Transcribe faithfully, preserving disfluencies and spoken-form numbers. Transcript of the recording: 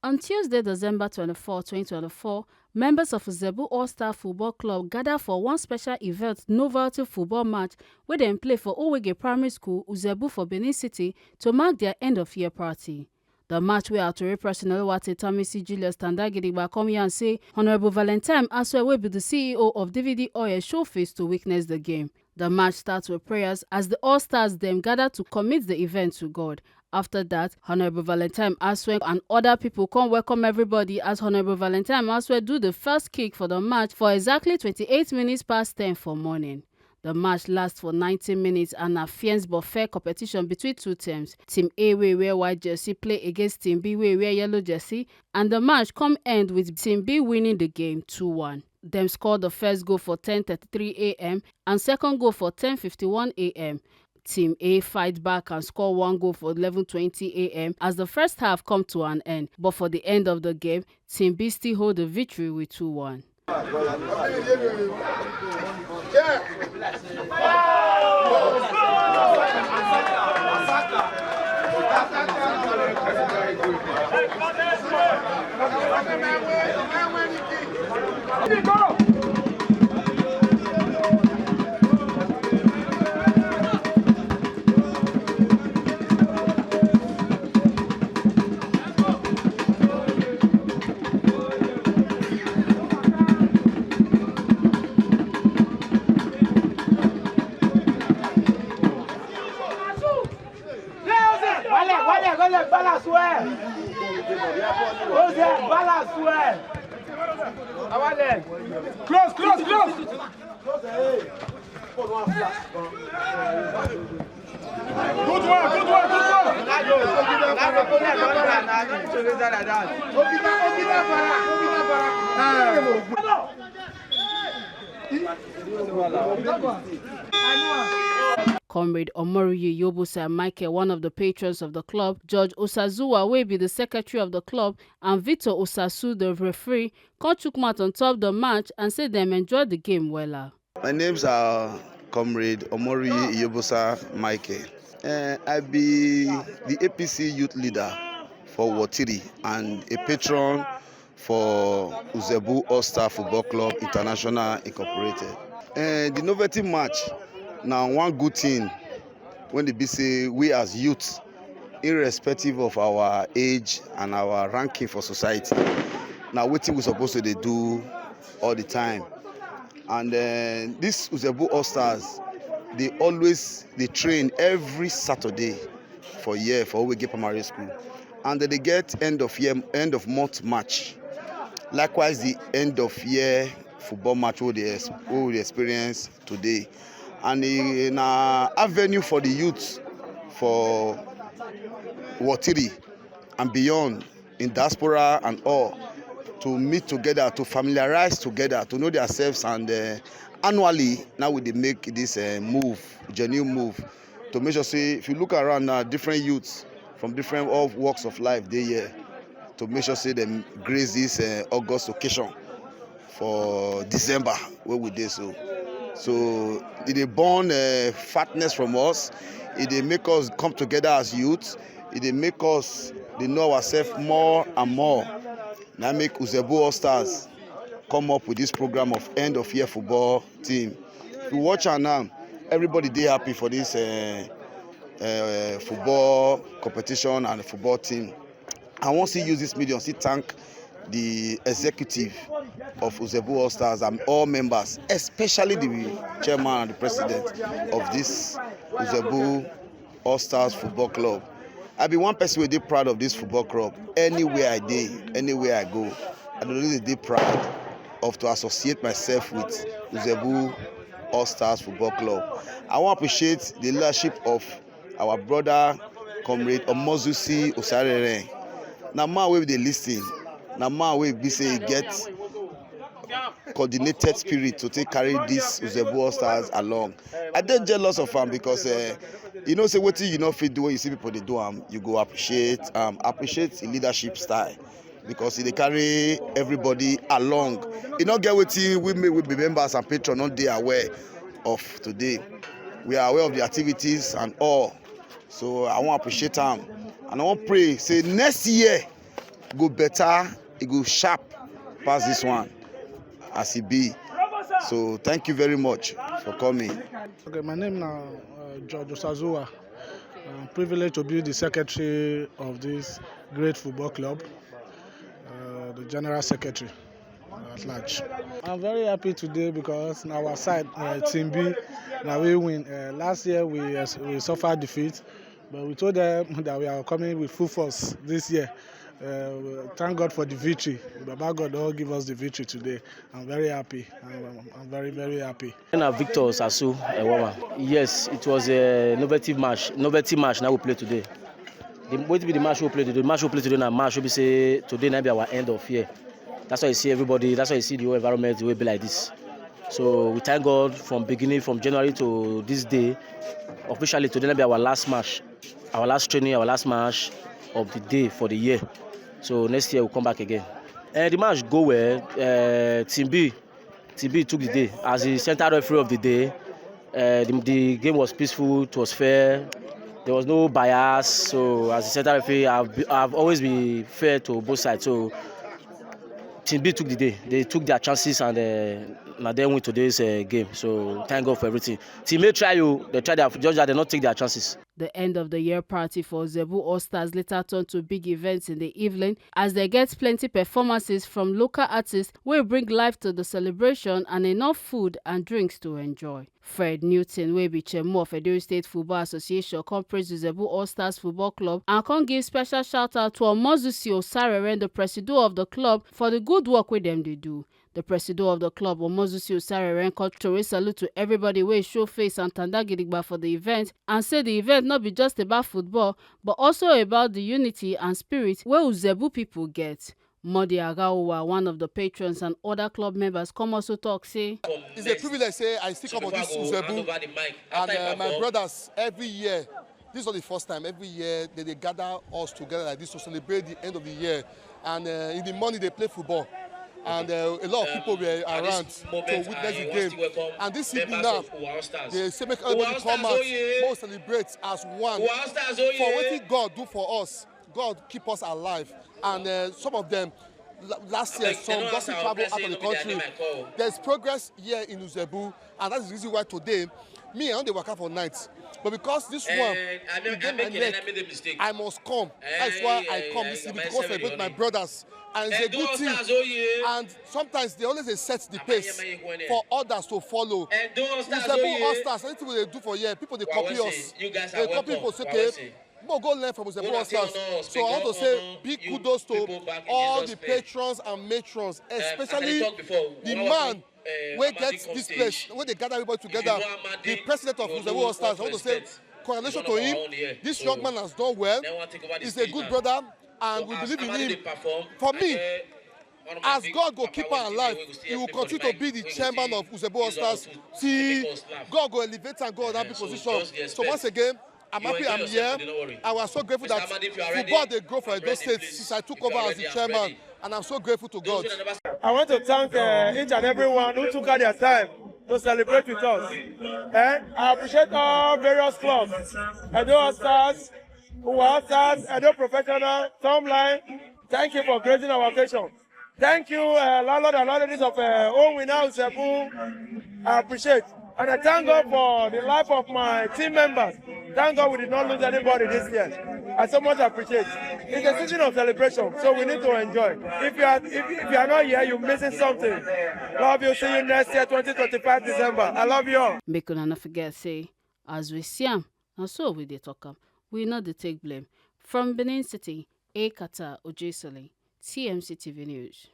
On Tuesday, December twenty-four, twenty twenty-four, members of Uzebu All Star Football Club gather for one special event, novelty football match wey dem play for Owege Primary School, Uzebu for Benin City, to mark their end of year party. The match wey our tori person Oluwate Tamisi Julius Tandagidigba come yarn say Honourable Valentine Asue, wey be the C E O of D V D Oil, show face to witness the game. The match start with prayers as the All Stars dem gather to commit the event to God. After that, Honourable Valentine Asue and other people come welcome everybody as Honourable Valentine Asue do the first kick for the match for exactly twenty-eight minutes past ten for morning. The match last for ninety minutes and na fierce but fair competition between two teams. Team A wey wear white jersey play against Team B wey wear yellow jersey, and the match come end with Team B winning the game two one. Dem score the first goal for ten thirty-three a m and second goal for ten fifty-one a m. Team A fight back and score one goal for eleven twenty a m as the first half come to an end, but for the end of the game, Team B still hold the victory with two one. Wale, wale, wale, balance well. Jose, balance well. Wale. Close, close, close. Good one, good one, good one. Comrade Omoriyi Yobusa Michael, one of the patrons of the club, George Osazuwa, wey be the secretary of the club, and Victor Osasu, the referee, come chook mouth on top the match and say dem enjoy the game wella. My names are Comrade Omoriyi Iyobusa Michael. Eh, I be the A P C youth leader for Wotiri and a patron for Uzebu All Star Football Club International Incorporated. Eh, the novelty match na one good thing when e be say we as youth, irrespective of our age and our ranking for society, na wetin we suppose to dey do all the time. And uh, this Uzebu All Stars, they always they train every Saturday for year for Owege Primary School, and they dey get end of year, end of month match. Likewise, the end of year football match wey dey ex- wey we dey experience today, and e na avenue for the youth for Wotiri and beyond, in diaspora and all, to meet together, to familiarize together, to know themselves, and uh, annually now we dey make this uh, move, genuine move, to make sure say if you look around now, different youths from different all walks of life dey here to make sure say dem grace this uh, August occasion for December wey we dey so. So e dey burn uh, fatness from us. E dey make us come together as youth. E dey make us dey know ourselves more and more. Na make Uzebu All Stars come up with this program of end of year football team. If you watch am now, everybody dey happy for this uh, uh, football competition and football team. I wan still use this medium still thank the executive of Uzebu All Stars and all members, especially the chairman and the president of this Uzebu All Stars Football Club. I be one person wey dey proud of this football club. Anywhere I dey, anywhere I go, I dey really dey proud of to associate myself with Uzebu All Stars Football Club. I wan appreciate the leadership of our brother, Comrade Omozusi Osarere. Na man wey dey listen, na man wey be say e get coordinated spirit to take carry this Uzebu All Stars along. I dey jealous of am because uh, you know say wetin you no fit do when you see people dey do am, you go appreciate am, appreciate the leadership style. Because e dey carry everybody along. E no get wetin we make we be members and patrons no dey aware of today. We are aware of the activities and all. So I wan appreciate am, and I wan pray say next year Go better, e go sharp pass this one as e be. So thank you very much for coming. Okay, my name na uh, George Osazuwa. I'm privileged to be the secretary of this great football club, uh, the general secretary at large. I'm very happy today because na our side, uh, Team B, na we win. Uh, last year we uh, we suffered defeat, but we told them that we are coming with full force this year. Uh, thank God for the victory. Baba God don give us the victory today. I'm very happy. I'm, I'm very, very happy. Na Victor Sasu Ewoma. Yes, it was a innovative match. Innovative match now we play today. The, what be the match we play today? The match we play today na match we be say today na be our end of year. That's why you see everybody. That's why you see the whole environment the way be like this. So we thank God from beginning from January to this day. Officially today na be our last match, our last training, our last match of the day for the year. So next year we'll come back again. Uh, the match go well. Uh, Team B, Team B took the day as the center referee of the day. Uh, the, the game was peaceful, it was fair. There was no bias. So as the center referee, I've, be, I've always been fair to both sides. So Team B took the day. They took their chances and uh, now they win today's uh, game. So thank God for everything. Team A try you, they try their just that they not take their chances. The end of the year party for Zebu All Stars later turned to big events in the evening as they get plenty performances from local artists wey bring life to the celebration and enough food and drinks to enjoy. Fred Newton, wey be chairman of Edo State Football Association, come praise the Zebu All Stars Football Club and come give special shout out to Omozusi Osareren, the presido of the club, for the good work wey dem dey do. The presido of the club, Omozusi Osareren, come throw a salute to everybody wey show face and tanda gidigba for the event and say the event no be just about football but also about the unity and spirit wey Uzebu people get. Modi Agaowa, one of the patrons and other club members, come also talk say, It's a privilege say I still come for this Uzebu and uh, my brothers every year. This is not the first time. Every year they, they gather us together like this to celebrate the end of the year. And uh, in the morning they play football. And uh, a lot of people were around to witness the game. And this evening now, they say make everybody come out, go celebrate as one. For what God do for us, God keep us alive. And uh, some of them, la- last year, some doesn't travel out of the country. There's progress here in Uzebu, and that's the reason why today, me, I only waka for night. But because this one, it dey my neck, I must come. That's why I come this evening to come celebrate my brothers. And it's a good thing. And sometimes they always dey set the pace for others to follow. Uzebu All Stars, anything we dey do for here, people dey copy us. They copy people say, okay, people go learn from Uzebu All Stars. So I want to say big kudos to all the patrons and matrons, especially the man wey get this place, wey dey gather everybody together, the president of Uzebu All Stars. I want to say congratulations to him. This young man has done well. He's a good brother, and we believe in him. For me, as God go keep am alive, he will continue to be the chairman of Uzebu All Stars till God go elevate am go another big position. So once again, I'm happy I'm here. I was so grateful that football dey grow for Edo State since I took over as the chairman, and I'm so grateful to God. I want to thank uh, each and everyone who took out their time to celebrate with us. Eh? I appreciate all various clubs, Edo All Stars, Uwa All Stars, Edo Professional, Tom Line. Thank you for gracing our occasion. Thank you, uh, landlord and landladies of uh, Own We Now Uzebu. I appreciate. And I thank God for the life of my team members. Thank God we did not lose anybody this year. I so much appreciate. It's a season of celebration, so we need to enjoy. If you are if, if you are not here, you're missing something. Love you. See you next year, twenty twenty-five December. I love you all. Make una no forget say, as we see am, na so we dey talk am. We no dey take blame. From Benin City, Ekata Ojesole, T M C T V News.